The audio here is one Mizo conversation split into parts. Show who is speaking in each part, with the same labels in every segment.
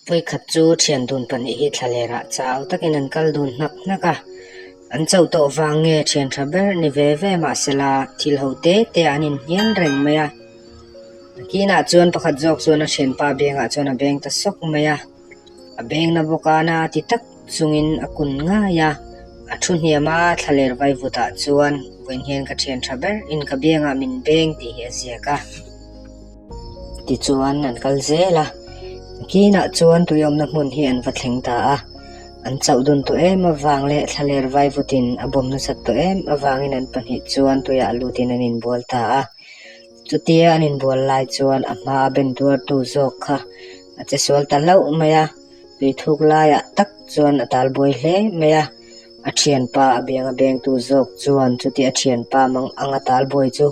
Speaker 1: Vawikhat chu thian dun pahnih hi thlalerah chau takin an kal dun hnak hnak a, an chauh tawh vang nge thian tha ber ni ve ve mahsela thil ho te te ah an inhnial reng mai a. Nakinah chuan pakhat zawk chuan a thianpa bengah chuan a beng ta sawk mai a, a bengna bawk a na ti tak chungin a kun ngai a, a thu hniam a thlaler vaivutah chuan vawiin hian ka thian tha ber in ka biangah min beng tih hi a ziak a. Tichuan an kal zel a, kinah chuan tui awmna hmun hi an va thleng ta a, an chauh dun tawh em avang leh thlaler vaivutin a bawm nasat tawh em avangin an pahnih chuan tuiah lutin an inbual ta a. Chutia an inbual lai chuan a hmaa ben tuartu zawk kha a che sual ta hlauh mai a, tui thuk laiah tak chuan a talbuai hle mai a. A thianpa a biang a bengtu zawk chuan chuti a thianpa mang anga talbuai chu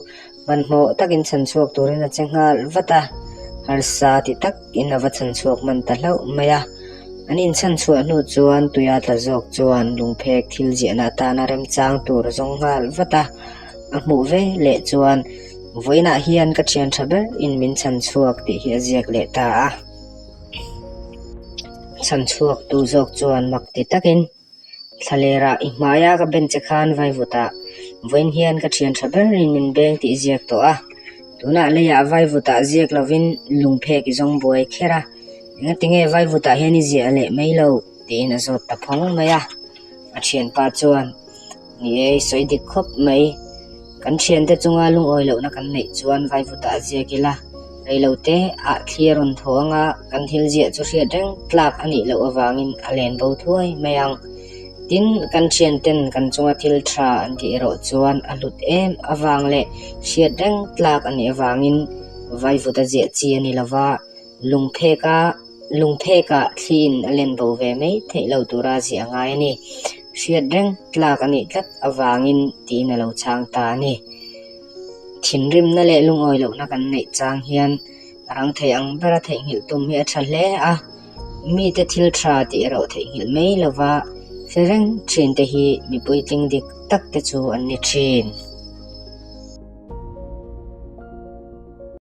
Speaker 1: hmanhmawh takin chhanchhuak turin a che nghal vat a, harsa ti takin a va chhanchhuak hman ta hlauh mai a. An inchhanchhuah hnu chuan tuia tla zawk chuan lungphek thil ziahna atana remchang tur a zawng nghal vat a, a hmuh ve leh chuan vawiinah hian ka thian tha ber in min chhanchhuak tih hi a ziak leh ta a. Chhanchhuak tu zawk chuan mak ti takin Thlalerah i hmaia ka ben che khan vaivutah vawiin hian ka thian tha berin min beng tih ziak tawh a, tunah leiah vaivutah ziak lovin lungphek i zawng buai kher a, engatinge vaivutah hian i ziah leh mai lo tiin a zawt ta phawng mai a, a thianpa chuan. Ni e, i sawi dik khawp mai. Kan thiante chunga lungawi lohna kan neih chuan vaivutah a ziak ila, reilote ah thli a rawn thaw anga kan thil ziah chu hriat reng tlak a nih loh avangin a len bo thuai mai ang. Tin, kan thianten kan chunga thil tha an tih erawh chuan a hlut em avang leh hriat reng tlak a nih avangin vaivuta ziah chi a ni lova, Lungpheka lungphekah thliin a len bo ve mai theih lo tura ziah a ngai a ni. Hriat reng tlak a nih tlat avangin tiin a lo chhang ta a ni. Thinrimna leh lungawi lohna kan neih chang hian a rang thei ang bera theihnghilh tum hi a tha hle a, mite thil tha tih erawh theihnghilh mai lova hre reng thinte hi mi puitling dik tak te chu an ni thin.